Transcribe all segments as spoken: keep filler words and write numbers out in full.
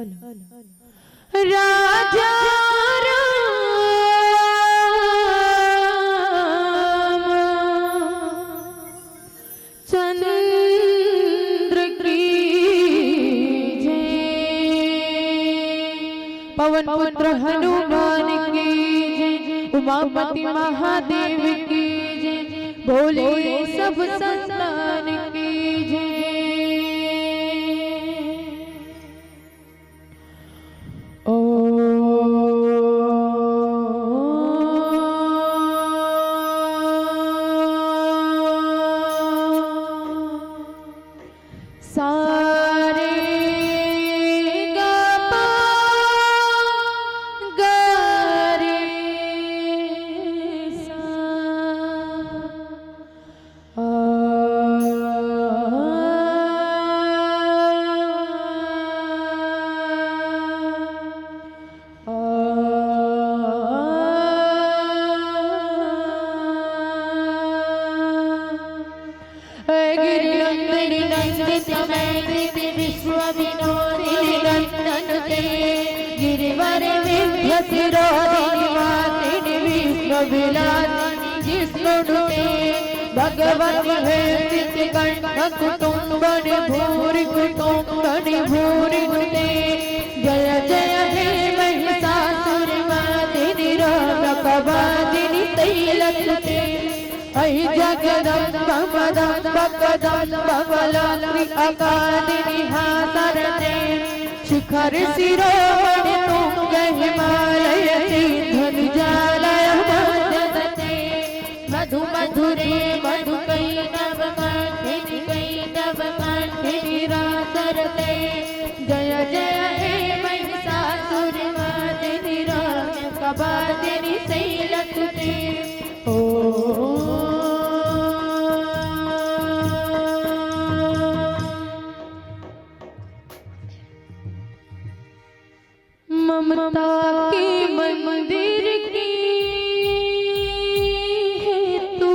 राजा राम चंद्र की जय, पवन पुत्र हनुमान की जय, उमापति महादेव की जय, बोले सब संतान की जय। गिरिनंदन नंदित नैदित विश्व विनोदिनी नंदन ते, गिरिवर विंध्य सिरोदिनी वासिनी विष्णु विलासिनी जिष्णु नुते, भगवती हेसित गण कुटुंबन भूरि कुटुंबन भूरि नुते, जय जय हे महिषासुर मर्दिनी राम कवादिनी तैलसुते। ऐ जगदम्ब मदम्ब कदम्ब वलक्रि अकादिनि हासरते, शिखर शिरोमणि तुंग हिमालय सिंधु जालय मध्यसते। मधु मधुरे मधु कैटभ कंठिनि कैटभ कंठिनि रासरते। जय जय हे महिषासुर मर्दिनि राम कवादिनि शैलसुते। ममता के मंदिर की है तू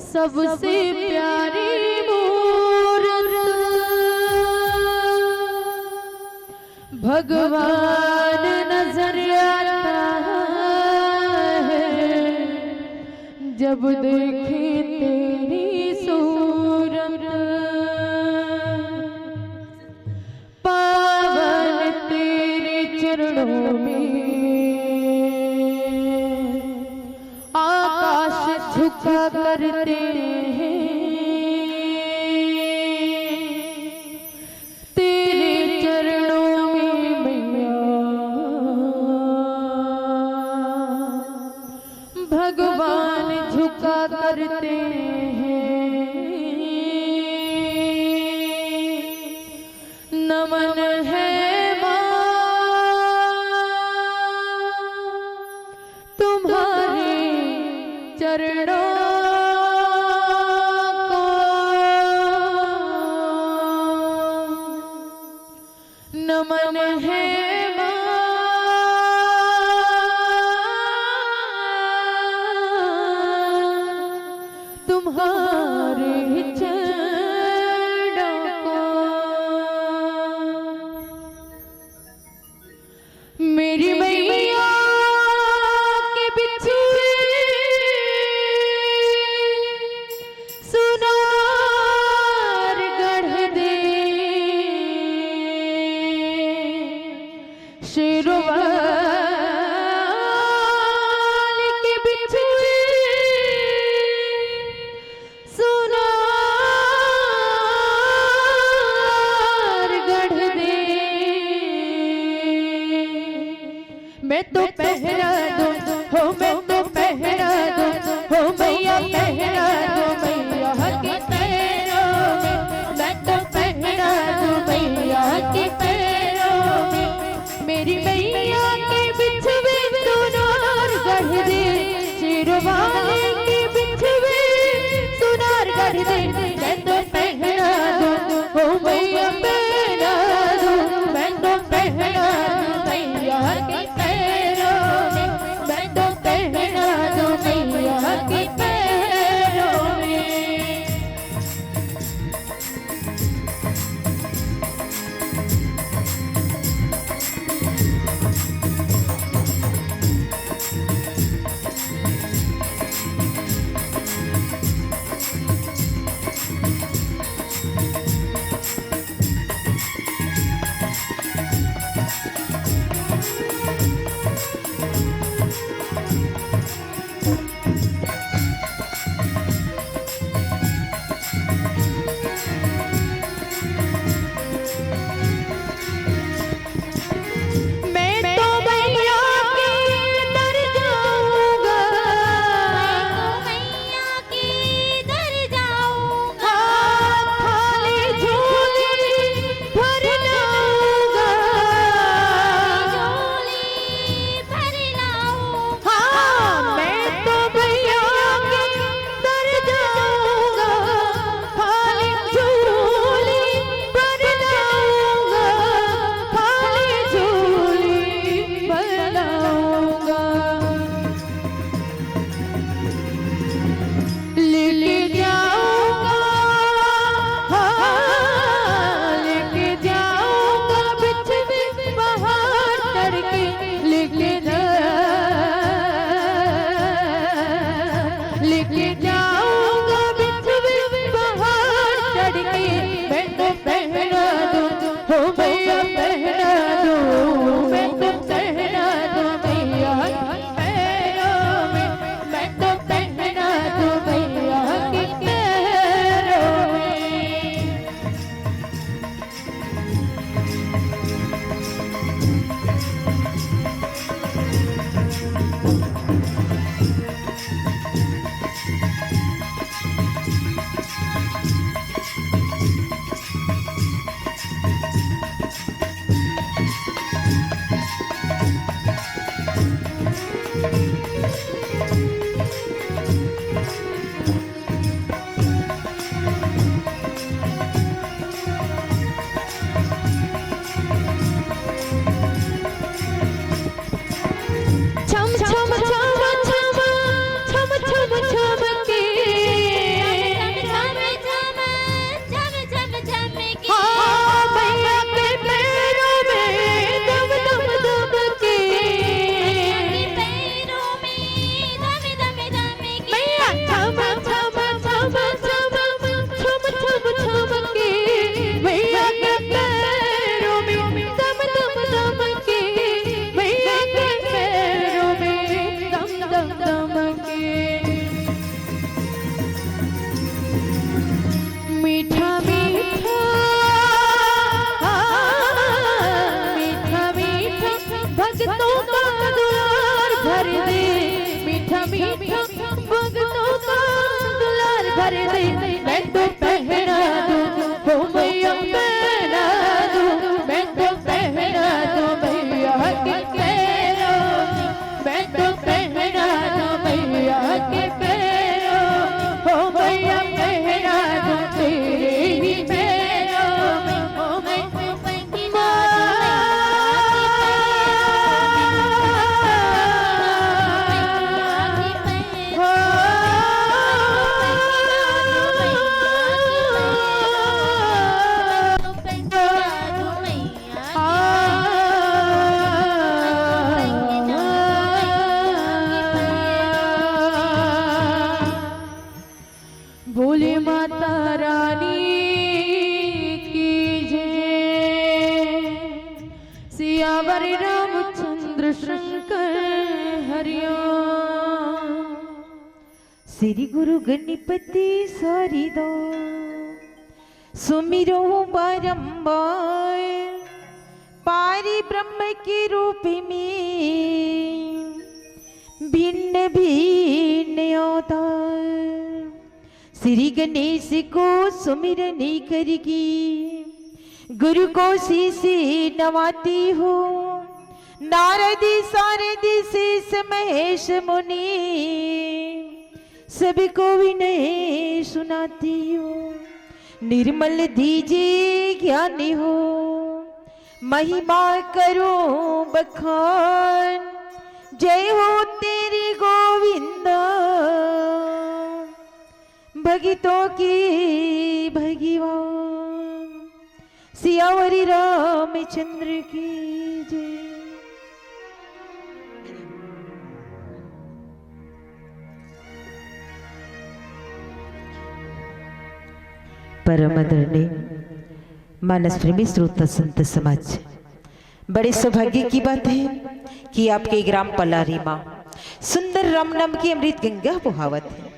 सबसे प्यारी मूरत। भगवान नजर आता है जब देखे तेरी सूरत। पावन तेरे चरणों में आकाश झुका करते हैं। तेरे चरणों में मैया भगवान झुका करते हैं। नमन है माँ तुम्हारे चरणों को। नमन है माँ तुम्हारे चरणों को। मेरी मैया के बिछुए सुनार गढ़ दे, शेरोवाल के बिछुए सुनार गढ़ दे। मैं तो पहरा दूं, हो मैं तो पहरा दूं, हो मैया पहरा दूं मैया के पैरों में। मैं तो पहरा दूं मैया के पैरों में। मेरी मैया के बिछुए सुनार गढ़ दे, शेरोवाल के बिछुए सुनार गढ़ दे। मैं तो पहरा दूं, हो मैया पहरा दूं, मैं तो पहरा दूं मैया के पैरों में। मैं तो पहरा दूं मैया के पैरों में। मैं तो पहना दूं, हो मैया पहना दूं, मैं तो पहना दूं मैया के पैरों में, मैं तो पहना दूं मैया के पैरों, हो मैया पहना दूं तेरे ही पैरों में, हो मैं तो पहना दूं मैया के पैरों में। बोले माता रानी की जय। सियावर रामचंद्र शंकर हरिओम। श्री गुरु गणपति शारदा सुमिरो बारंबार, पारी ब्रह्म के रूप में भिन्न भिन्न अवतार। श्री गणेश को सुमिरन करके गुरु को शीश नवाती हूँ। नारद सारद शेष महेश मुनि सबको विनय सुनाती हूँ। निर्मल दीजे ज्ञानी हो, महिमा करो बखान। जय हो तेरी गोविंदा, भगतों की भगवान। सियावरी रामचंद्र की जय। परम आदरणीय मानस प्रेमी श्रोता संत समाज, बड़े सौभाग्य की बात है कि आपके ग्राम पलारी माँ सुंदर राम नाम की अमृत गंगा बोहावत है,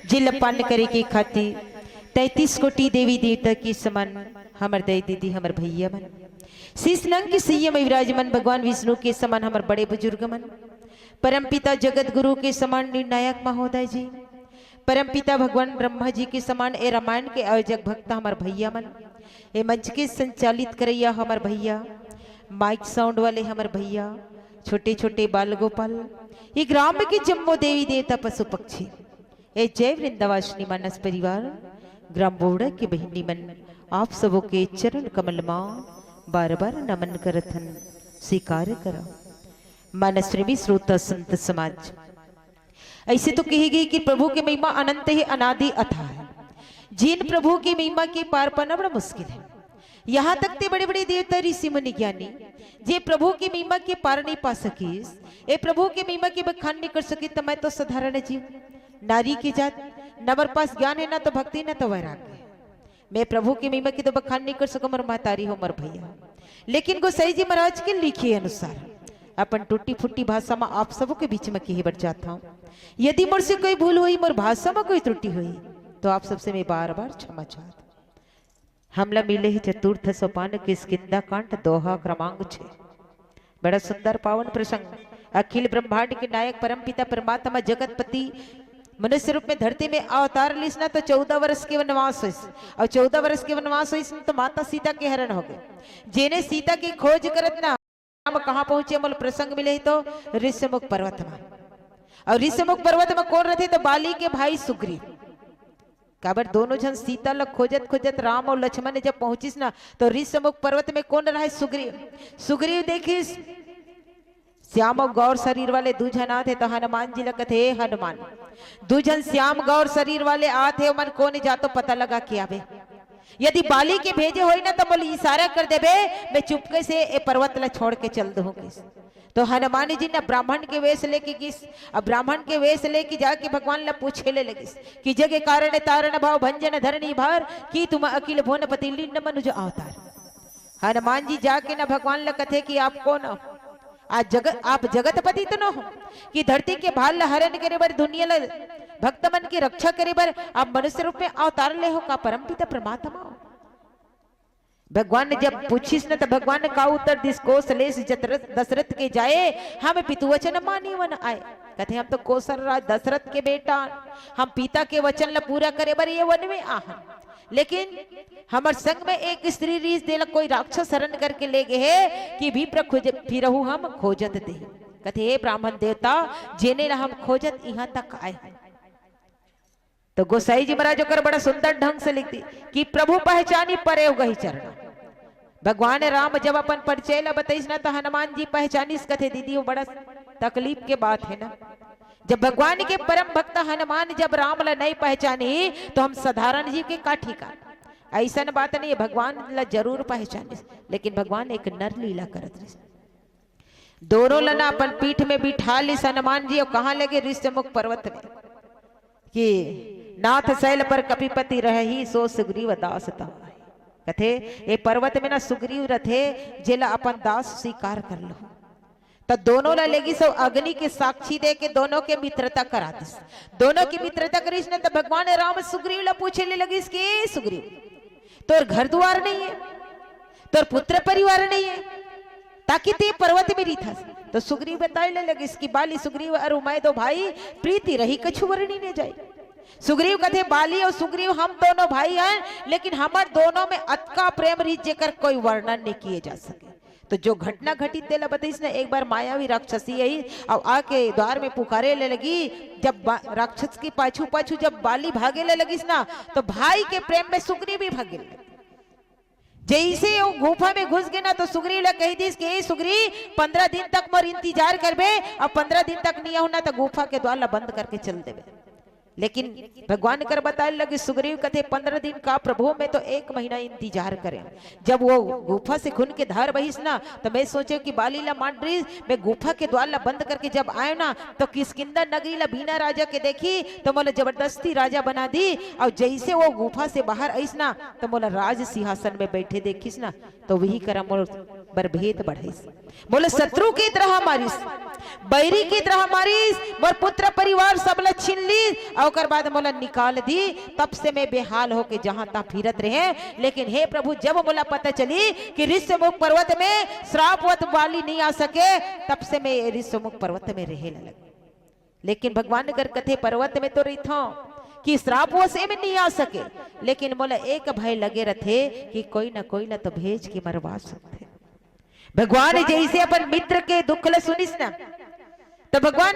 जेला पान करे के खातिर तैंतीस कोटि देवी देवता के समान हमर दाई दीदी, हमर भैया मन, शीश नंग के सैया में विराजमान भगवान विष्णु के समान हमर बड़े बुजुर्ग मन, परमपिता जगत गुरु के समान निर्णायक महोदय जी, परमपिता भगवान ब्रह्मा जी के समान ए रामायण के आयोजक भक्त हमर भैया मन, ए मंच के संचालित करैया हमर भैया, माइक साउंड वाले हमर भैया, छोटे-छोटे बाल गोपाल, ये ग्राम के जम्मो देवी देवता पशु पक्षी, ए जय वृंदावासिनी मानस परिवार, ग्राम बोड़ा के बहिनी मन, आप सबो के चरण कमल मा बार-बार नमन करथन, स्वीकार करा। मानस प्रेमी श्रोता संत समाज, ऐसे तो कहे गए कि प्रभु के महिमा अनंत है, अनादि अथाह है। जिन प्रभु के महिमा के पार पाना बड़ा मुश्किल है। यहाँ तक ते बड़े-बड़े देवता, ऋषि, मुनि, ज्ञानी, जे प्रभु के महिमा के पार नहीं पा सकिस, ए प्रभु के महिमा के बखान नहीं कर सकिस, त मैं तो साधारण जीव, नारी के जात, न मोर पास ज्ञान है, न तो भक्ति, न तो वैराग्य। मैं प्रभु के महिमा के तो बखान नहीं कर सकूं, मोर महतारी हो, मोर भैया। लेकिन गोसाई जी महाराज के लिखे अनुसार अपन टूटी फूटी भाषा में आप सबों के बीच में कहे बर चाहता हूँ। यदि मोर से कोई भूल होई, मोर भाषा में कोई त्रुटि होई, तो आप सबसे मैं बार-बार क्षमा चाहत हूँ। हमला मिले हे चतुर्थ सोपान किष्किंधा कांड दोहा क्रमांक छह। बड़ा सुंदर पावन प्रसंग। अखिल ब्रह्मांड के नायक परमपिता परमात्मा जगतपति मनुष्य रूप में धरती में अवतार लिस ना, तो चौदह वर्ष के वनवास होइस। और चौदह वर्ष के वनवास होइस ना, तो माता सीता के हरण हो गए। जेने सीता की खोज करत ना, राम कहाँ पहुंचे, मोला प्रसंग मिले ही तो ऋष्यमुख पर्वत में। और ऋष्यमुख पर्वत में कौन रहते, तो बाली के भाई सुग्रीव। काबर दोनों झन सीता ल खोजत खोजत राम और लक्ष्मण जब पहुंचिस ना, तो ऋष्यमुख पर्वत में कौन रहे, सुग्रीव। सुग्रीव देखिस श्याम और गौर शरीर वाले दू झन आत हे, तो हनुमान जी ल कथे, "हे हनुमान, दू झन श्याम गौर शरीर वाले आत हे, ओमन कोन जातो पता लगा के आवे। यदि बाली के भेजे होई ना, तो मोला इशारा कर देबे, मैं चुपके से ए पर्वत ल छोड़ के चल दूं" किस। तो हनुमान जी ना ब्राह्मण के वेश लेके गिस। अब ब्राह्मण के वेश लेके जाके भगवान ला पूछे ले लगिस कि "जग कारण तारण भव भंजन धरणी भार, की तुम अखिल भुवनपति लीन मनुज अवतार।" हनुमान जी जाके ना भगवान ला कथे कि "आप कौन हो? आज जगत, आप जगतपति तो न हो कि धरती के भार ला हरण करे बर, दुनिया ला, भक्त मन की रक्षा करे बर आप मनुष्य रूप में अवतार ले हो? का परमपिता परमात्मा हो?" भगवान ने जब पूछिस न, त भगवान ने का उत्तर दिस? "कोसलेस जतरथ-, दशरथ के जाए, हम पितु वचन मानी वन आए।" कथे, "हम तो कोसल राज दशरथ के बेटा, हम पिता के वचन ला पूरा करे बर ये वन में आहन, लेकिन हमर संग में एक स्त्री रिहिस, तेला कोई राक्षस हरण करके ले गे हे कि विप्र खोज, फिरहु हम खोजत देही।" कथे, "हे ब्राह्मण देवता, जेने ला हम खोजत इहां तक आए हन।" तो गोसाई जी महाराज ओकर बड़ा सुंदर ढंग से लिख दी कि "प्रभु पहचानी परे उगहि चरणा।" भगवान राम जब अपन परिचय ला बतइस ना, तो हनुमान जी पहचानिस, कथे, "दीदी, वो बड़ा तकलीफ के बात है ना, जब भगवान के परम भक्त हनुमान जब राम ला नहीं पहचानी, तो हम साधारण जीव के का ठिकाना?" ऐसन बात नहीं है, भगवान ला जरूर पहचानिस, लेकिन भगवान एक नर लीला करत रहिस। दोनों ला ना अपन पीठ में बिठा लिस हनुमान जी, और कहाँ ले गे? ऋष्यमुख पर्वत में, कि "नाथ शैल पर कपिपति रहहि, सो सुग्रीव दास तहाँ आए।" कथे, ये पर्वत में ना सुग्रीव रथे, जेला अपन दास स्वीकार कर लो। त दोनों ला लेगिस अउ अग्नि के साक्षी दे के दोनों के मित्रता करा दिस। दोनों की मित्रता करिस न, त भगवान राम सुग्रीव ला पूछे ले लगिस कि "ए सुग्रीव, तोर घर दुआर नहीं है, तोर पुत्र परिवार नहीं है, ताकि ते पर्वत में रहिथस?" तो सुग्रीव बताए ले लगिस कि "बाली सुग्रीव अरु मैं दो भाई, प्रीति रही कछु वर्णि न जाए।" सुग्रीव कथे, "बाली और सुग्रीव हम दोनों भाई हैं, लेकिन हमर दोनों में अतका प्रेम रही, जेकर कोई वर्णन नहीं किए जा सके।" तो जो घटना घटित तेला बतइस ना, एक बार मायावी राक्षसी आई और आके द्वार में पुकारे ले लगी। जब बा-, राक्षस के पाछू पाछू जब बाली भागे ले लगिस ना, तो भाई के प्रेम में सुग्रीव भी भागे ले लगी। जैसे वो गुफा में घुस गे ना, तो सुग्रीव ला कही दिस कि "ए सुग्रीव, पंद्रह दिन तक मोर इंतजार करबे, और पंद्रह दिन तक नहीं आऊ ना, तो गुफा के द्वार ला बंद करके चल देबे।" लेकिन भगवान कर बताए लगे, सुग्रीव कथे, "पंद्रह दिन का प्रभु, मैं तो एक महीना इंतजार करे।" जब वो गुफा से खुन के धार बहिस ना, तो मैं सोचे कि बाली ला मार डरिस, मैं गुफा के द्वार ला बंद करके जब आयो ना, तो किष्किंधा नगरी ला बिना राजा के देखी, तो मोला जबरदस्ती राजा बना दी। और जैसे वो गुफा से बाहर आइस ना, तो मोला राज सिंहासन में बैठे देखिस ना, तो वही करा मोर बर भेद बढ़ाइस। मोला शत्रु की तरह मारिस, बैरी की तरह मारिस, मोर पुत्र परिवार सब ला छीन लीस, और ओकर बाद मोला निकाल दी। तब से मैं बेहाल होके जहां तहां फिरत रहे, लेकिन हे प्रभु, जब मोला पता चली कि ऋष्यमुख पर्वत में श्रापवश बाली नहीं आ सके, तब से मैं ये ऋष्यमुख पर्वत में रहे लगे। लेकिन भगवान कर कथे, "पर्वत में तो रहिथों कि श्रापवश में नहीं आ सके, लेकिन मोला एक भय लगे रथे कि कोई ना कोई ला तो भेज के मरवा सकथे।" भगवान जैसे अपन मित्र के दुख ला सुनिस ना, तो भगवान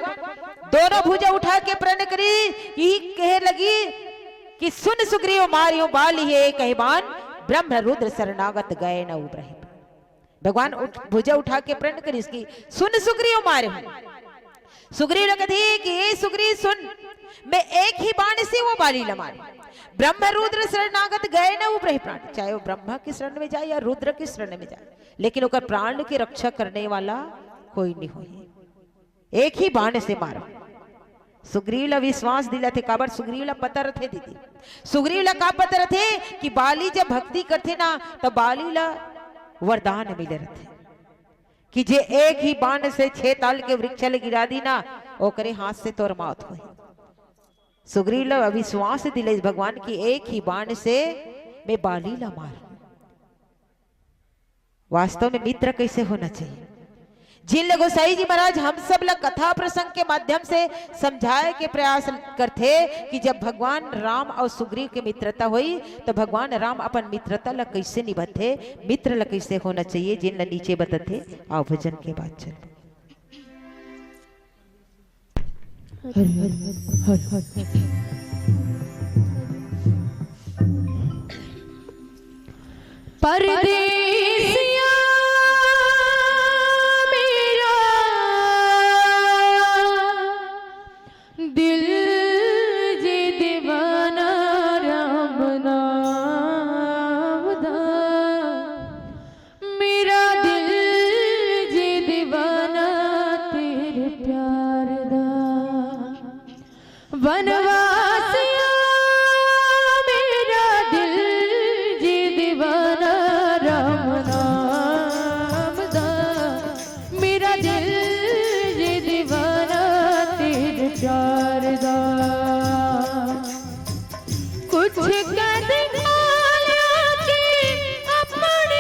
दोनों भुजा उठा के प्रण करी, यही कहे लगी कि "सुन सुग्रीव मारियो बाली है कहिबान, ब्रह्म रुद्र शरणागत गए न उबरहि।" भगवान उठ, भुजा उठा के प्रण करिस कि "सुन सुग्रीव मारियो।" सुग्रीव ला कथे कि "ए सुग्रीव सुन, मैं एक ही बाण से वो बाली ला मार, ब्रह्म रुद्र शरणागत गए न उबरहि प्राण।" चाहे वो ब्रह्मा के शरण में जाए या रुद्र के शरण में जाए, लेकिन ओकर प्राण की रक्षा करने वाला कोई नहीं होही। एक ही बाण से मारो। सुग्रीव ला विश्वास दिलाथे, काबर सुग्रीव ला पता रथे दीदी, सुग्रीव ला का पता रथे कि बाली जब भक्ति करथे ना, तो बाली ला वरदान मिले रथे कि जे एक ही बाण से छह ताल के वृक्ष ले गिरा दी ना, ओकरे हाथ से तोर मौत होही। सुग्रीव ला विश्वास दिले भगवान कि एक ही बाण से मैं बाली ला मार। वास्तव में मित्र कैसे होना चाहिए, जिन ले गोसाई जी महाराज हम सब ला कथा प्रसंग के माध्यम से समझाए के प्रयास करथे कि जब भगवान राम और सुग्रीव के मित्रता होई, तो भगवान राम अपन मित्रता ला कैसे निभाथे, मित्र ला कैसे होना चाहिए, जिन ला नीचे बतथे। आओ भजन के बाद चल। हरि हरि हरि हरि। परदेसिया मेरा दिल जे दीवाना राम नाम दा। मेरा दिल जे दीवाना तेरे प्यार दा। वनवासिया मेरा दिल जे दीवाना राम नाम दा। मेरा दिल जे दीवाना तेरे प्यार दा। कुछ कद काला के अपने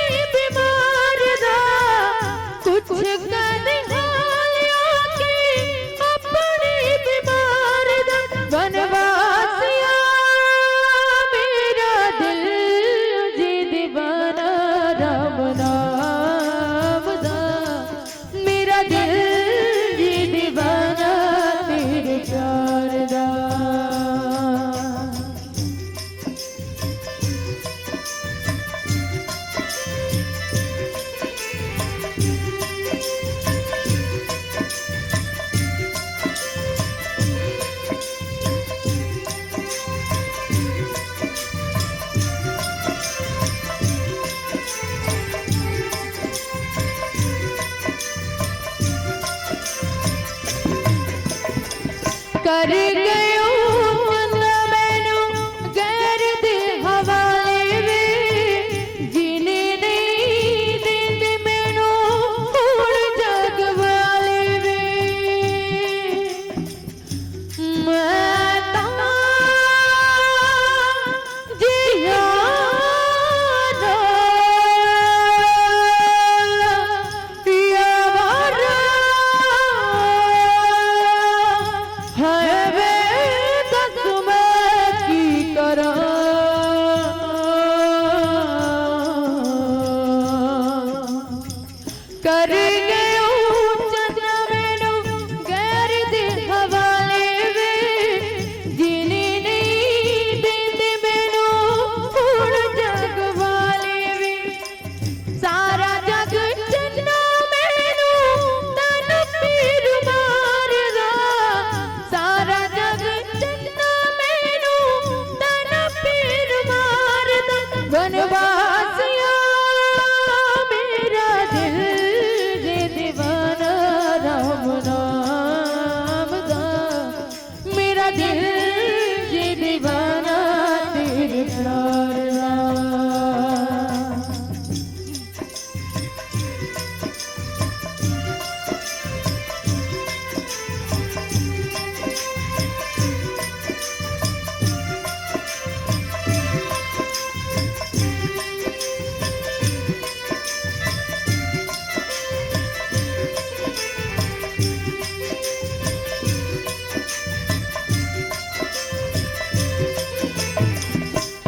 गयो चंदा मैनू गैर दे हवाले वे, जीने नहीं देंदे मैनू हुण जग वाले वे। मैं तां जिया ना यार है वे, दस मैं की करां। कर गयो चंदा मैनू गैर दे हवाले वे, जीने नहीं देंदे मैनू हुण जग वाले वे। सारा जग चंदा मैनू तन पीर मारदा, सारा जग चंदा मैनू तन पीर मारदा। वनवासिया, मेरा दिल जे दीवाना राम नाम दा, मेरा दिल जे दीवाना तेरे प्यार दा।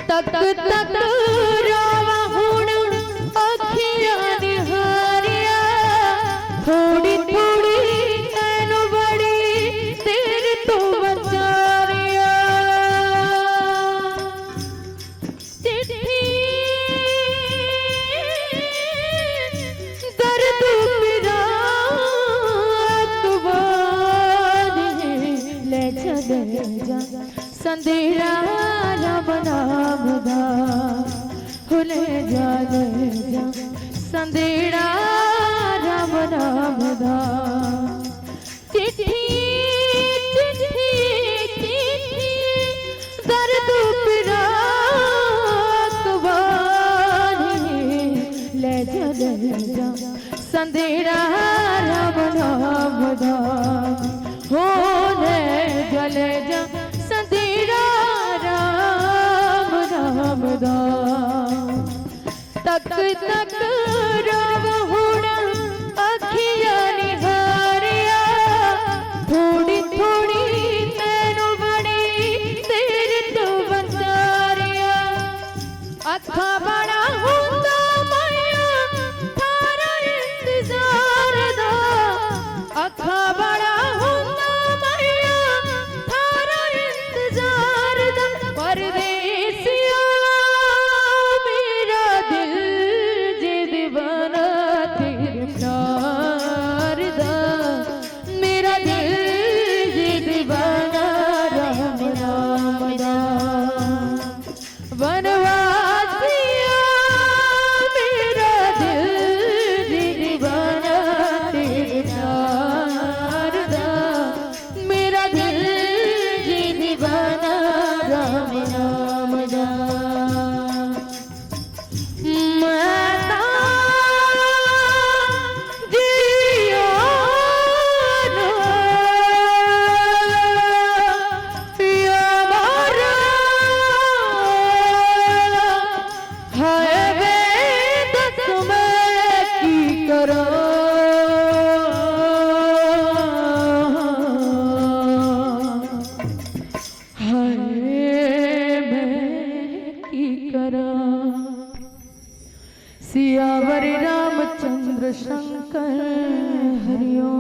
तक तक रोवा हुण अखियां निहारिया, थोड़ी थोड़ी तैनू बड़ी देर तो वंचारिया। चिट्ठी दर्द पिरात वाली, ले जा, ले जा संदेरा राम नाम दा, हो ले जा, ले जा संदेरा राम नाम दा। चिट्ठी, चिट्ठी, चिट्ठी, दर्द पिरात वाली, ले जा, ले जा संदेरा राम नाम दा, हो ले जा, ले जा संदेरा राम नाम दा। तक तक रोवा हुण अखियां निहारिया, थोड़ी थोड़ी तैनू बड़ी देर तो वंचारिया। अखा बड़ा हुंदा माया थारा इंतजार दा, अखा बड़ा हुंदा माया थारा इंतजार दा। परदेसिया, मेरा दिल जे दीवाना तेरे प्यार दा, मेरा दिल जे दीवाना राम नाम दा। वनवासिया, मेरा दिल जे दीवाना तेरे प्यार दा, मेरा दिल जे दीवाना राम नाम दा। मैं तां जिया ना या मरा, हाय वे दस मैं की करां। हाय मैं की करां। सियावर रामचंद्र शंकर हरिओम।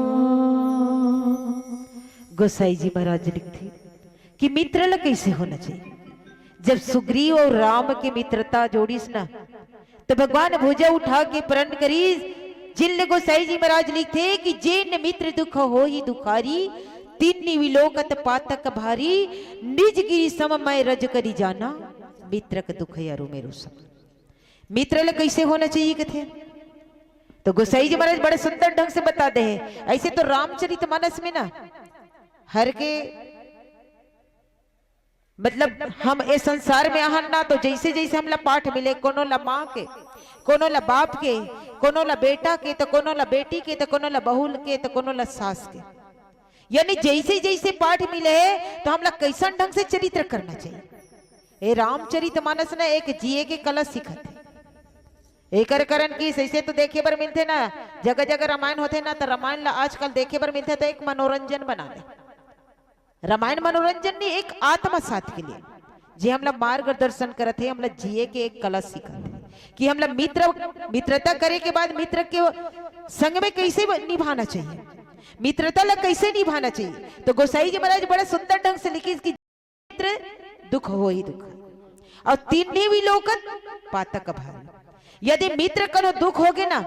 गोसाई जी महाराज लिखथे कि मित्र ल कइसे होना चाहिए। जब सुग्रीव अउ राम के मित्रता जोड़िस ना, त भगवान भुजा उठा के प्रन करिस, जिन ले गोसाई जी महाराज लिखथे कि "जेन मित्र दुख होही दुखारी, तिन्नी विलोकत पातक भारी, निज गिरि सम मैं रज करि जाना, मित्रक दुख अरु मेरु सम।" मित्र ल कइसे होना चाहिए कथे, तो गोसाई जी महाराज बड़े सुंदर ढंग से बता दे हे। अइसे तो रामचरित मानस में ना हर के मतलब हम ए संसार में आहन ना, तो जैसे जैसे हमला पाठ मिले, कोनो ला माँ के, कोनो ला बाप के, कोनो ला बेटा के, तो कोनो ला बेटी के, तो कोनो ला बहू के, तो कोनो ला सास के। यानी जैसे जैसे पाठ मिले हे, तो हमला कैसन ढंग से चरित्र करना चाहिए। ए रामचरित मानस ना एक जिए के कला सिखाथे। एकर कारण कि सैसे तो देखे बर मिलथे ना, जगह जगह रामायण होथे ना, तो रामायण ला आजकल देखे बर मिलथे, तो एक मनोरंजन बना ले। रामायण मनोरंजन नहीं, एक आत्मा साथ के लिए, जे हमला मार्गदर्शन करत हे, हमला जिए के एक कला सिखात हे कि हमला मित्र, मित्रता करे के बाद मित्र के संग में कैसे निभाना चाहिए, मित्रता ला कैसे निभाना चाहिए। तो गोसाई जी महाराज बड़ा सुंदर ढंग से लिखिस कि मित्र दुख होई दुख, अउ तिन्ही विलोकत पातक भारी। यदि मित्र कनो दुख होगे ना,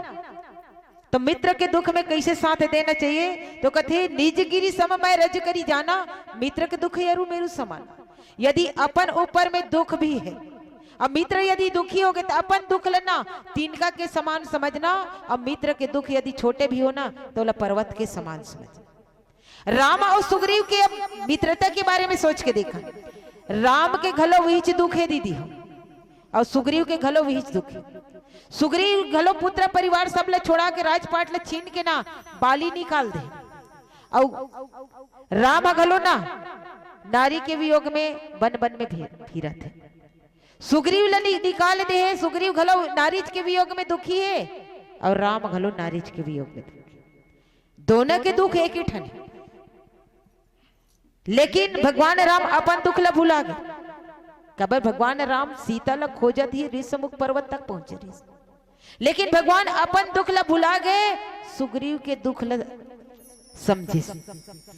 तो मित्र के दुख में कैसे साथ देना चाहिए? तो कथे, "निज गिरि सम मैं रज करि जाना, मित्र के दुख यरु मेरु समान।" यदि अपन ऊपर में दुख भी है, अब मित्र यदि दुखी होगे, तो अपन दुख ल ना तिनका के समान समझना, और मित्र के दुख यदि छोटे भी हो ना, तो ओला पर्वत के समान समझना। राम अउ सुग्रीव के अब मित्रता के बारे में सोच के देखा, राम के घलो वहीच दुख हे दीदी हो, अउ सुग्रीव के घलो वहीच दुख हे। सुग्रीव घलो पुत्र परिवार सब ला छोड़ा के, राजपाट ला छीन के ना बाली निकाल दे, अउ राम ह घलो ना नारी के वियोग में बन बन में भी-, फिरत हे। सुग्रीव ला नि-, निकाल दे हे, सुग्रीव घलो नारीच के वियोग में दुखी हे, अउ राम घलो नारीच के वियोग में दुखी। दोनों के दुख एक ही ठन हे। लेकिन भगवान राम अपन दुख ला भुला गे। काबर भगवान राम सीता ला खोजत ही ऋषमुख पर्वत तक पहुंचे रहिस, लेकिन भगवान अपन दुख ला भुला गे, सुग्रीव के दुख ला समझिस।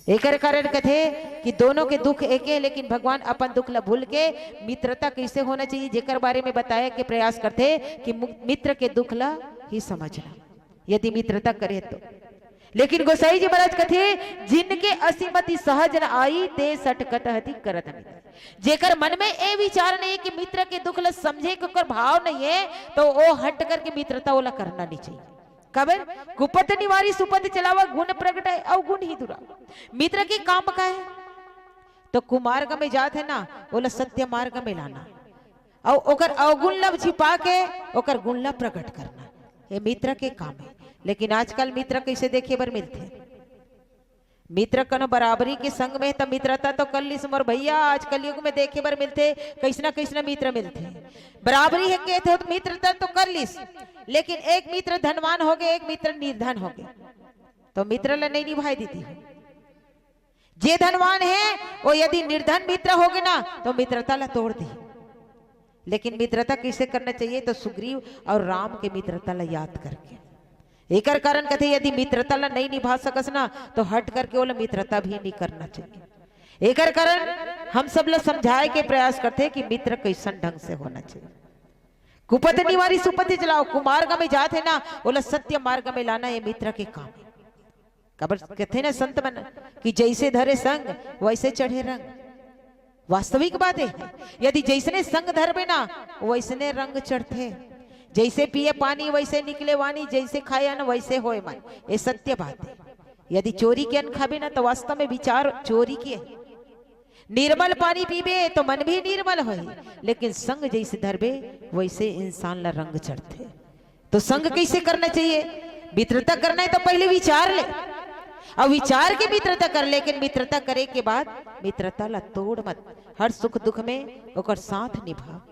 एकर कारण कथे कि दोनों के दुख एके, लेकिन भगवान अपन दुख ला भूल के मित्रता कैसे होना चाहिए, जेकर बारे में बताए के प्रयास करथे कि मु-, मित्र के दुख ला ही समझना, यदि मित्रता करे तो। लेकिन गोसाई जी महाराज कथे, "जिनके असीमति सहज न आई, ते सटकट हति करत मित्र।" जेकर मन में ए विचार नहीं है कि मित्र के दुख ल समझे के ओकर भाव नहीं है, तो वो हट करके मित्रता ओला करना नहीं चाहिए। काबर? कुपथ निवारी सुपथ चलावा, गुण प्रगट है अवगुण ही दुरा। मित्र के काम का है? तो कुमार्ग में जात है ना, ओला सत्य मार्ग में लाना, अउ ओकर अवगुण ला छिपा के ओकर गुण ला प्रकट करना, ये मित्र के काम है। लेकिन आजकल मित्र कैसे देखे बर मिलथे? मित्र कनो बराबरी के संग में त मित्रता तो कर लिस मोर भैया। आज कलयुग में देखे बर मिलथे, कैसना कैसना मित्र मिलथे। बराबरी है के थे तो मित्रता तो कर लिस, लेकिन एक मित्र धनवान होगे, एक मित्र निर्धन होगे, तो मित्र ला नहीं निभाए दीदी। जे धनवान है, वो यदि निर्धन मित्र होगे ना, तो मित्रता ला तोड़ दी। लेकिन मित्रता कैसे करना चाहिए? तो सुग्रीव और राम के मित्रता ला याद करके। एकर कारण कथे, यदि मित्रता ला नहीं निभा सकस ना, तो हट करके ओला मित्रता भी नहीं करना चाहिए। एकर कारण हम सब ला समझाए के प्रयास करथे कि मित्र कैसन ढंग से होना चाहिए। कुपथ निवारी सुपथ चलाओ, कुमार्ग में जात है ना, ओला सत्य मार्ग में लाना, ये मित्र के काम है। काबर कथे ना संत मन कि जैसे धरे संग, वैसे चढ़े रंग। वास्तविक बात है, यदि जैसने संग धरबे ना, वैसने रंग चढ़थे। जैसे पिए पानी, वैसे निकले वाणी, जैसे खाए अन्न, वैसे होए मन। ये सत्य बात है। यदि चोरी के अन्न खाबे ना, तो वास्तव में विचार चोरी के है। निर्मल पानी पीबे, तो मन भी निर्मल होही, लेकिन संग जैसे धरबे, वैसे इंसान ला रंग चढ़थे। तो संग कैसे करना चाहिए? मित्रता करना है तो पहले विचार ले, और विचार के मित्रता कर, लेकिन मित्रता करे के बाद मित्रता ला तोड़ मत। हर सुख दुख में ओकर साथ निभा।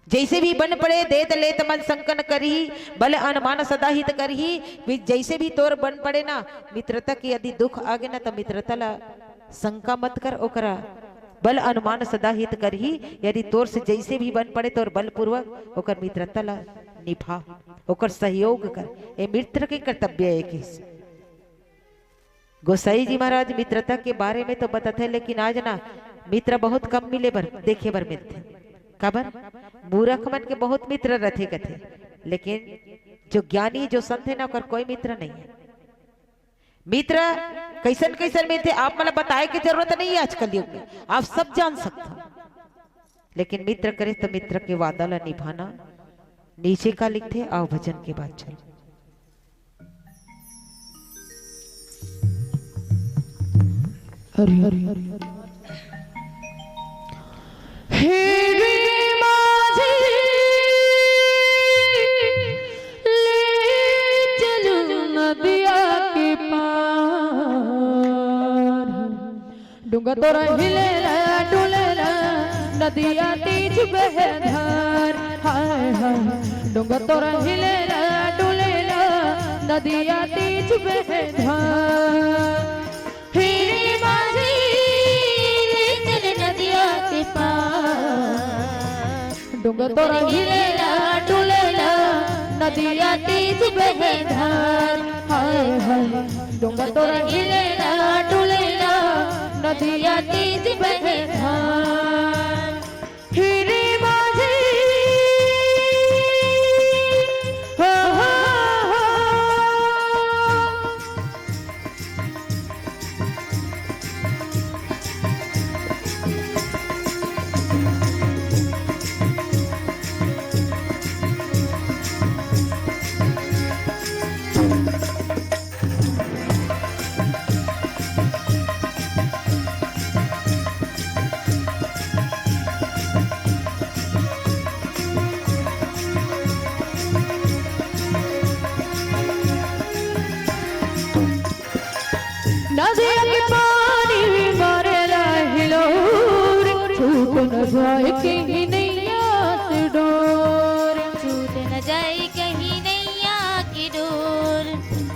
जैसे भी बन पड़े, देत लेत मन संकन करही, बल अनुमान सदा हित करही। भी जैसे भी तोर बन पड़े ना, मित्रता के यदि दुख आगे ना, तो मित्रता ला शंका मत कर, ओकरा बल अनुमान सदा हित करही। यदि तोर से जैसे भी बन पड़े, तोर बलपूर्वक ओकर मित्रता ला निभा, ओकर सहयोग कर। ये मित्र के कर्तव्य है। किस गोसाई जी महाराज मित्रता के बारे में तो बताथे, लेकिन आज ना मित्र बहुत कम मिले बर, देखे बर मिलथे। काबर? मूरख मन के बहुत मित्र रथे कथे, लेकिन जो ज्ञानी, जो संत है ना, ओकर कोई मित्र नहीं है। मित्र कैसन कैसन मिलथे, आप मन ला बताए के जरूरत नहीं है। आजकल युग में आप सब जान सकते हो, लेकिन मित्र करे तो मित्र के वादा ला निभाना। नीचे का लिखथे, आओ भजन के बाद चल। हरि हरि हरि। हे रे माझी, ले चलू नदिया के पार। डोंगा तोरा हिलेला, डोलेला, नदिया तीज बहे धार। हाय, हाय। डोंगा तोरा हिलेला, डोलेला, नदिया तीज बहे धार। हे रे माझी, ले चल नदिया के पार। डोंगा तोरा हिलेला, डोलेला, नदिया तीज बहे धार। हाय, हाय। डोंगा तोरा हिलेला, डोलेला, नदिया तीज बहे धार। हे रे माझी, हो, हो, हो। नदिया के पानी मारेला हिलोर, छूट न जाए कहीं नैया से डोर। छूट न जाए कहीं नैया की डोर।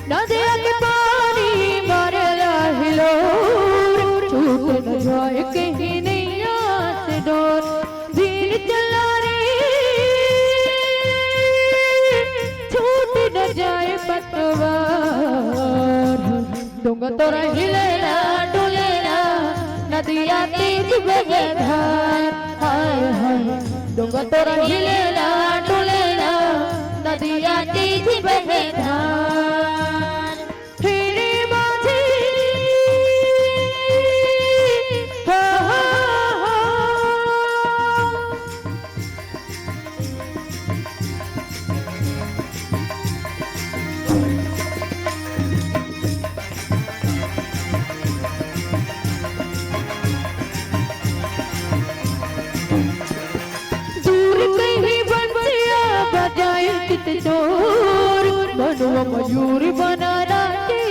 नदिया के पानी मारेला हिलोर, छूट न जाए कहीं नैया से डोर। दिन चला रे, छूट न जाए पतवार। डोंगा तोरा हिलेला, डोलेला, नदिया तीज बहे धार। हाय, हाय। डोंगा तोरा हिलेला, डोलेला, नदिया तीज बहे धार। हे रे माझी, हो, हो, हो। दूर कहीं बंसिया बजाए चित चोर, मनवा मयूर बना नाचे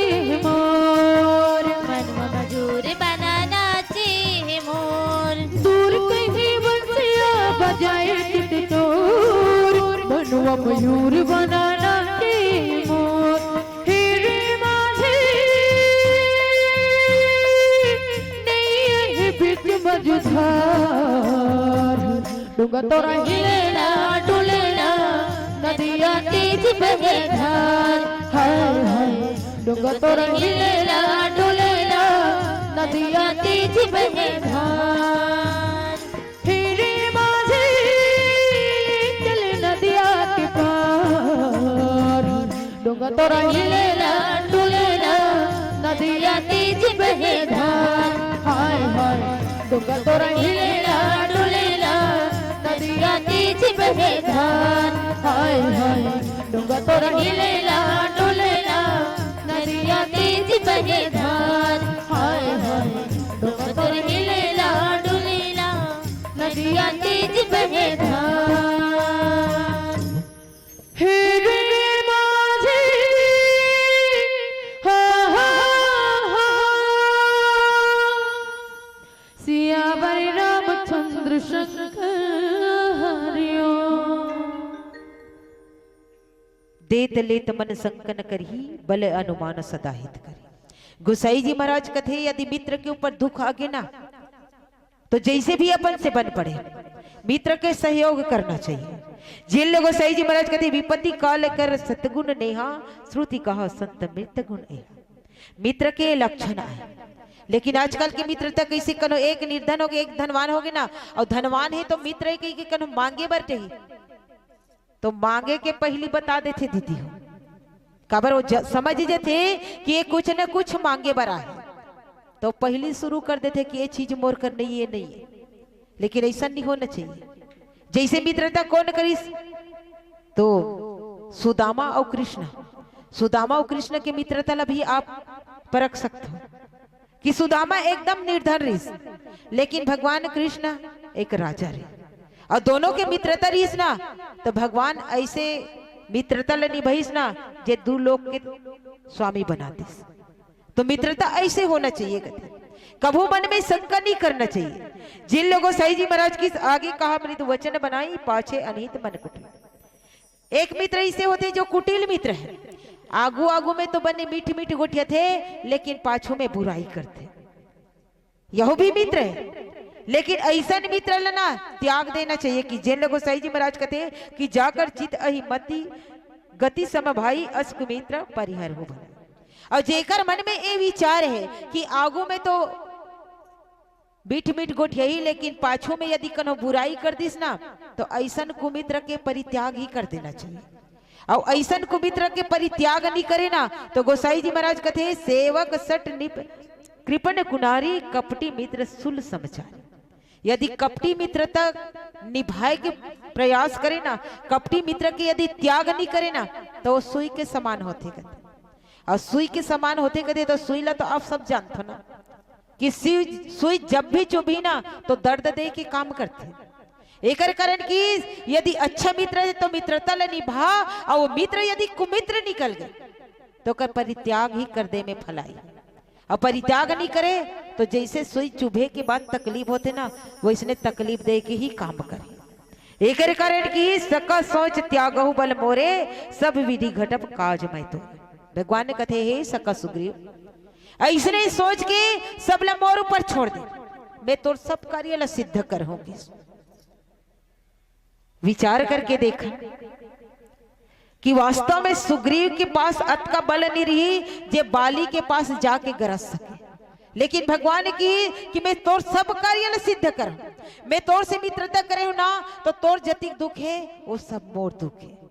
मोर। मनवा मयूर बना नाचे मोर। दूर कहीं बंसिया बजाए चित चोर, मनवा मयूर बना नाचे मोर। हे रे माझी, नैया हे बीच मझधार। डोंगा तोरा हिलेला, डोलेला, नदिया तीज बहे धार। हाय, हाय। डोंगा तोरा हिलेला, डोलेला, नदिया तीज बहे धार। हे रे माझी, चल नदिया के पार। डोंगा तोरा हिलेला, डोलेला, नदिया तीज बहे धार। हाय, हाय। डोंगा तोरा हिलेला, डोलेला, नदिया तीज बहे धार। हाय, हाय। डोंगा तोरा हिलेला, डोलेला, नदिया तीज बहे धार। हाय, हाय। डोंगा तोरा हिलेला, डोलेला, नदिया तीज बहे धार। हे रे माझी, हा, हा, हा, हा। सियावर रामचंद्र शंकर हरिओ। देत लेत मन संकन करही, बल अनुमान सदा हित करी। गोसाई जी महाराज कथे, यदि मित्र के ऊपर दुख आगे ना, तो जैसे भी अपन से बन पड़े, मित्र के सहयोग करना चाहिए। जिन लोग गोसाई जी महाराज कथे, विपत्ति काल कर सतगुण नेहा, श्रुति कहा संत मृत गुण एहा। मित्र के लक्षण आय। लेकिन आजकल के मित्रता कैसे कनो, एक निर्धन होगे, एक धनवान होगे ना, अउ धनवान हे तो मित्र हे कहिके कनो मांगे बर जाही, तो मांगे के पहिली बता देथे दीदी हो। काबर वो ज-, समझ जथे कि ये कुछ न कुछ मांगे बर आहे, तो पहिली शुरू कर देथे कि ये चीज मोर कर नहीं, ये नहीं है। लेकिन ऐसा नहीं होना चाहिए। जैसे मित्रता कौन करिस, तो सुदामा अउ कृष्ण, सुदामा अउ कृष्ण के मित्रता ला भी आप परख सकते हो कि सुदामा एकदम निर्धन रिस, लेकिन भगवान कृष्ण एक राजा रहे, अउ दोनों के मित्रता रहिस ना, तो भगवान ऐसे मित्रता ल निभाइस ना, जे दू लोक के स्वामी बना दिस। तो मित्रता ऐसे होना चाहिए कथे, कभू मन में शंका नहीं करना चाहिए। जिन लोगों साईं जी महाराज किस आगे कहा मृदु वचन बनाई, पाछे अनहित मन कुटिल। एक मित्र ऐसे होथे जो कुटिल मित्र हे, आगू आगू में तो बने मीठ मीठ गोठियाथे, लेकिन पाछू में बुराई करथे। यहू भी मित्र हे, लेकिन अइसन मित्र ल ना त्याग देना चाहिए कि जेन ल गोसाई जी महाराज कथे कि जाकर चित अहि मति गति सम भाई, अस कुमित्र परिहर हो भला। अउ जेकर मन में ए विचार हे कि आगू में तो मीठ मीठ गोठियाही, लेकिन पाछू में यदि कनो बुराई कर दिस ना, तो अइसन कुमित्र के परित्याग ही कर देना चाहिए। अउ अइसन कुमित्र के परित्याग नहीं करे ना, तो गोसाई जी महाराज कथे, "सेवक सट निप कृपण कुनारी, कपटी मित्र सुल समाचारी।" यदि कपटी मित्रता निभाए के प्रयास करे ना, कपटी मित्र के यदि त्याग नहीं करे ना, तो वो सुई के समान होथे कथे। अउ सुई के समान होथे कथे, तो सुई ला तो आप सब जानथो ना कि सुई, सुई जब भी चुभही ना, तो दर्द दे के काम करथे। एकर कारण कि यदि अच्छा मित्र हे, तो मित्रता ला निभा, अउ वो मित्र यदि कुमित्र निकल गे, तो ओकर परित्याग ही कर दे में फलाई। अउ परित्याग नहीं करे, तो जैसे सुई चुभे के बाद तकलीफ होथे ना, वैसने तकलीफ दे के ही काम करे। एकर कारण कि सका सोच त्यागहु बल मोरे, सब विधि घटप काज मैं तो। भगवान ने कथे, "हे सका सुग्रीव, ऐसने सोच के सब ला मोर ऊपर छोड़ दे, मैं तोर सब कार्य ला सिद्ध करहूंगी।" विचार करके देखा कि वास्तव में सुग्रीव के पास अतका बल नहीं रही जे बाली के पास जाके गरज सके, लेकिन भगवान की कि मैं तोर सब कार्य ला सिद्ध करहूं, मैं तोर से मित्रता करे हूं ना, तो तोर जतिक दुख हे, वो सब मोर दुख हे।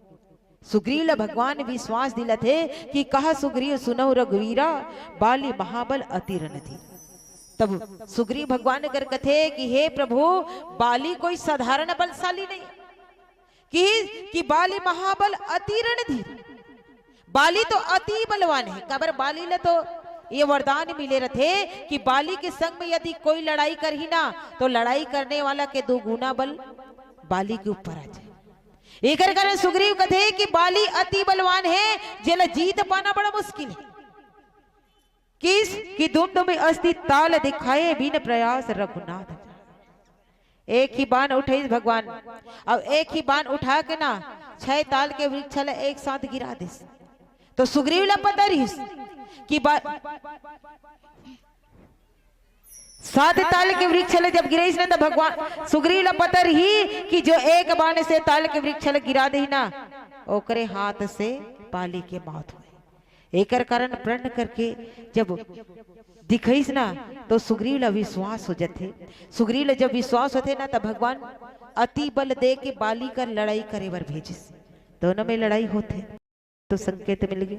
सुग्रीव ला भगवान विश्वास दिलाथे कि कहा सुग्रीव सुनहु रघुवीरा, बाली महाबल अति रणधीर। तब सुग्रीव भगवान कर कथे कि हे प्रभु, बाली कोई साधारण बलशाली नहीं, कि, कि बाली महाबल अति रणधीर। बाली तो अति बलवान हे, काबर बाली ला तो ये वरदान मिले रथे कि बाली के संग में यदि कोई लड़ाई करही ना, तो लड़ाई करने वाला के दो गुना बल बाली के ऊपर आ जाए। एकर कारण सुग्रीव कथे कि बाली अति बलवान हे, जेला जीत पाना बड़ा मुश्किल हे। किस कि दुम दुम अस्ति ताल दिखाए, बिन प्रयास रघुनाथ। एक ही बाण उठाइस भगवान, अउ एक ही बाण उठा के ना छह ताल के वृक्ष ला एक साथ गिरा दिस। तो सुग्रीव ला पता रहिस कि बा-, सात ताल के वृक्ष ला जब गिराइस ना, तो भगवान सुग्रीव ला पता रही कि जो एक बाण से ताल के वृक्ष ला गिरा दे ना, ओकरे हाथ से बाली के मौत होए। एकर कारण प्रण करके जब दिखइस ना, तो सुग्रीव ला विश्वास हो जाथे। सुग्रीव ला जब विश्वास होथे ना, तब भगवान अति बल दे के बाली कर लड़ाई करे बर भेजिस। दोनों में लड़ाई होथे, तो संकेत मिल गए।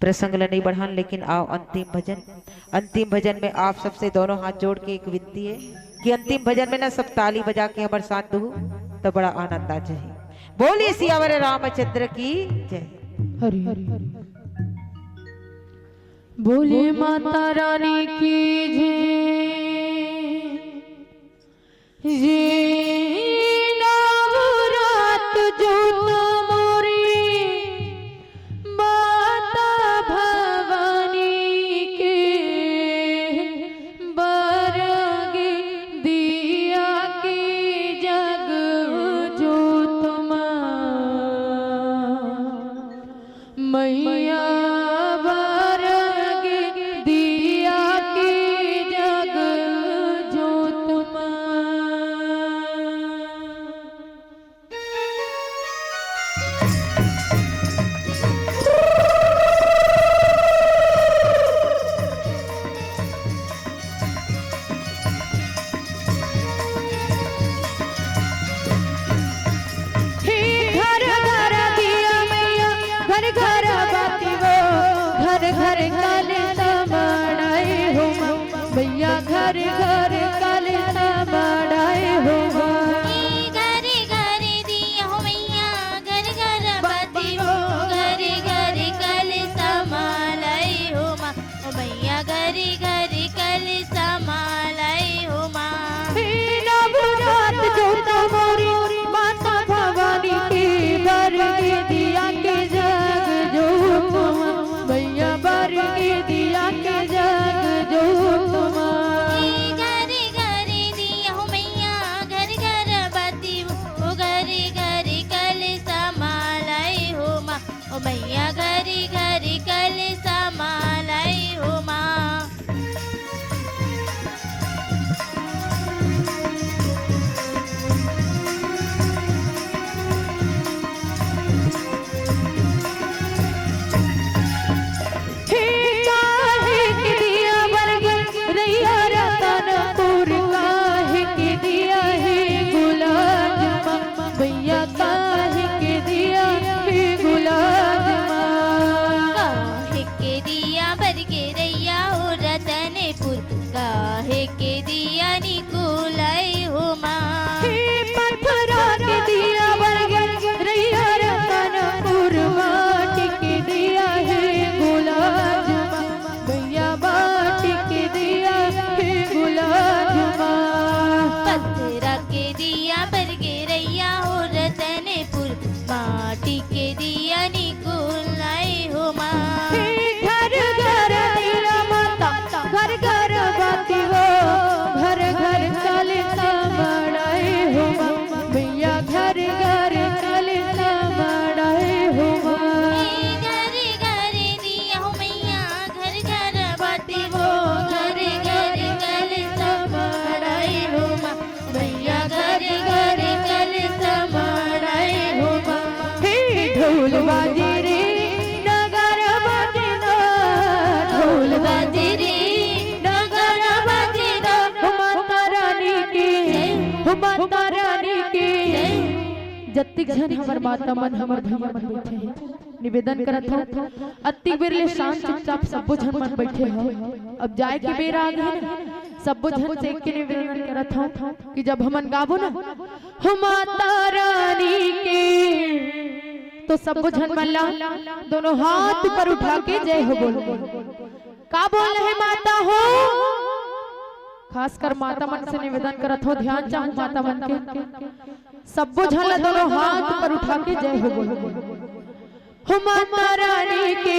प्रसंग ला नहीं बढ़ान, लेकिन आओ अंतिम भजन। अंतिम भजन में आप सबसे दोनों हाथ जोड़ के एक विनती है कि अंतिम भजन में ना सब ताली बजा के हमर साथ दू, तो बड़ा आनंद आ जाए। बोलिए सियावर रामचंद्र की जय। हरि हरि। बोलिए माता रानी की जय। ये नवरात जोत मोरी माता भवानी के, बरंगी दिया के जग जोत मा। मैया बरंगी दिया के जग जोत मा। हे घर घर दिया मैया, घर घर बाती वो, घर घर कलसा मड़ाए हो माँ, मैया घर घर कलसा मड़ाए हो माँ। हे घर घर दिया हो मैया, घर घर बाती वो, घर घर कलसा मड़ाए हो माँ। ओ मैया घरी घरी कलसा मड़ाए हो माँ। हे नव मैया घरी घरी कलसा मा लाई हो माँ। हे काहे के दिया बर गे रैया रतनपुर, काहे के दिया हे गुलाब जामुन, भैया काहे के दिया हे गुलाब जामुन। काहे के दिया बर गे रैया हो रतनपुर, काहे के दिया निकुलाई हो माँ। हे पथरा के दिया बर गे रैया रतनपुर, माटी के दिया हे गुलाब जामुन, भैया माटी के दिया हे गुलाब जामुन। पथरा के दिया बर गे रैया हो रतनपुर, माटी के दिया निकुलाई हो माँ। हे घर घर दिया माता, घर घर बाती हो, घर घर कलसा मड़ाई हो माँ, भैया घर घर कलसा मड़ाई हो माँ। हे घर घर दिया हो मैया, घर घर बाती हो, घर घर कलसा मड़ाई हो माँ, भैया घर घर कलसा मड़ाई हो माँ। हे ढोल बाजे रे, नगारा बाजे ना, ढोल बाजे रे, नगारा बाजे ना, हो माता रानी के, हो माता रानी के। जतिक झन हमर माता मन, हमर भैया मन बइठे हे, निवेदन करत हंव, अतिक बेर ले शांत चुपचाप सब्बो झन मन बइठे हव। अब जाए के बेरा आ गे हे ना, सब्बो झन से एक के निवेदन करत हंव कि जब हमन गाबो ना, हो माता रानी के, तो सब्बो झन मन ला दोनों हाथ ऊपर उठा के जय हो बोल। का बोलना हे माता हो? खासकर माता मन से निवेदन करत हंव, ध्यान चाहूं माता मन के। सब्बो झन ला दोनों हाथ ऊपर उठा के जय हो बोल। हो माता रानी के।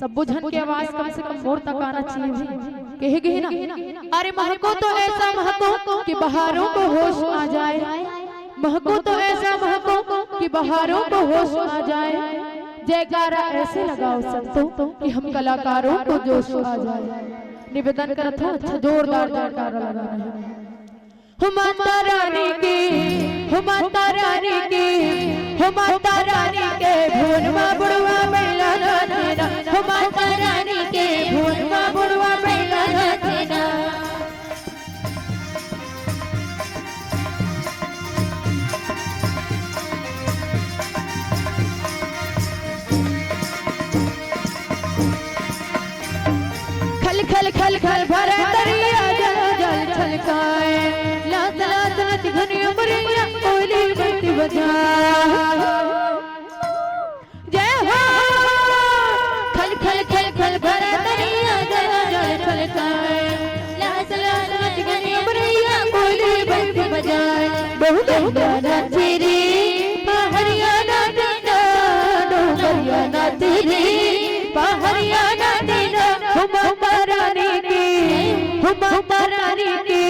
सब्बो झन के आवाज कम से कम मोर तक आना चाहिए भाई। कहे गे हे ना, अरे महको तो ऐसा महको कि बहारों को होश आ जाए, महको तो ऐसा महको कि बहारों को होश आ जाए। जयकारा ऐसे लगाओ संतों कि हम कलाकारों को जोश आ जाए। निवेदन करत हंव, अच्छा जोरदार जयकारा लगाना हे। हो माता रानी के, हो माता रानी के, हो माता रानी के, भुवन मा बुढ़वा बइला नाचना। हो माता रानी के, भुवन मा बुढ़वा बइला नाचना। खल खल खल खल भरे तरिया, जल जल छलकाए। लास लास नच घनी उमरिया, कोयली बंसी बजा। जय हो। खल खल खल खल भरे तरिया, जल जल छलकाए। लास लास नच घनी उमरिया, कोयली बंसी बजाए। बहु गंगा नाचे रे, पहरिया नाचे ना, डोकरिया नाचे रे, पहरिया नाचे ना। हो माता रानी के, हो माता रानी के,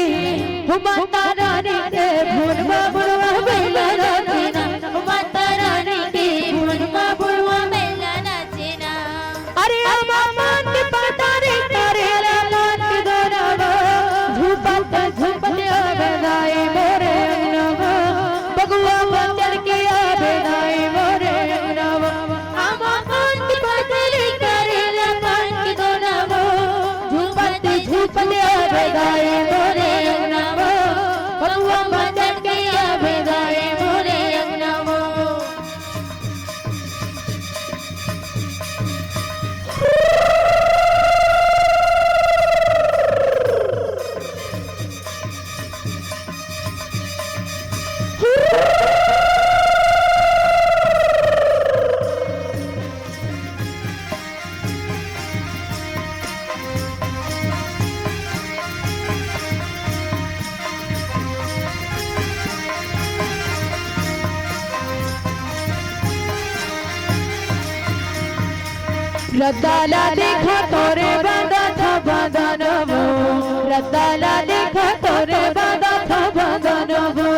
हो माता रानी के, भुवन मा बुढ़वा बइला नाचे ना। हो माता रानी के, भुवन मा बुढ़वा बइला नाचे ना। अरे आमा पान के पत्ता रे, अरे आमा पान के दोना वो, झूपत झूपत आवे दाई मोरे अंगना वो, बगुआ बचन के आवे दाई मोरे अंगना वो। आमा पान के पत्ता रे, अरे आमा पान के दोना वो, झूपत झूपत आवे दाई मोरे अंगना वो, बगुआ बचन के आवे दाई मोरे अंगना वो। रद्दा ला देखा तोरे बांधा था बंधन वो, रद्दा ला देखा तोरे बांधा था बंधन वो,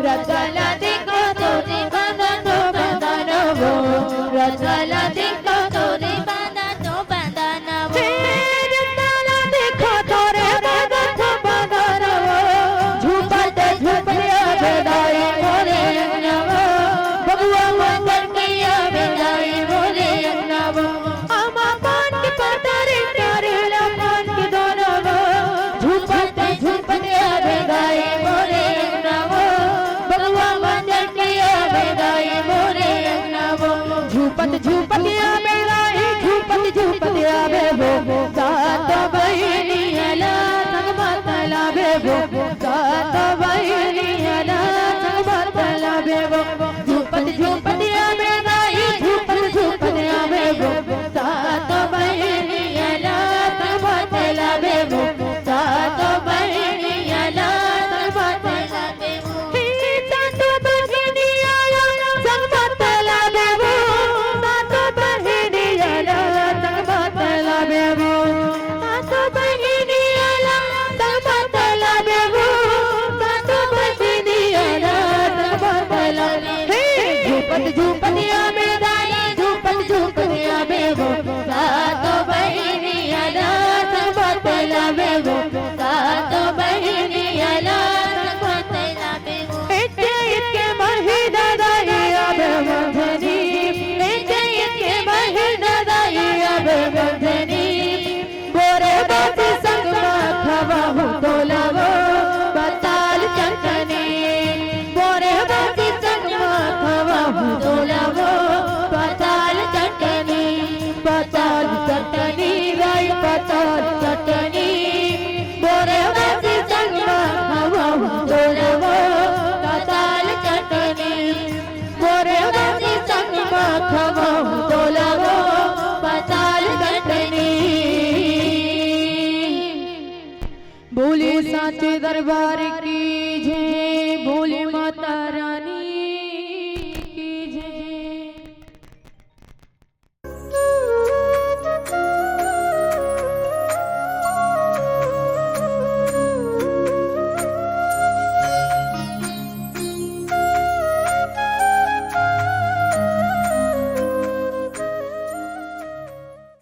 रद्दा ला देखा तोरे बांधा था बंधन वो। दरबार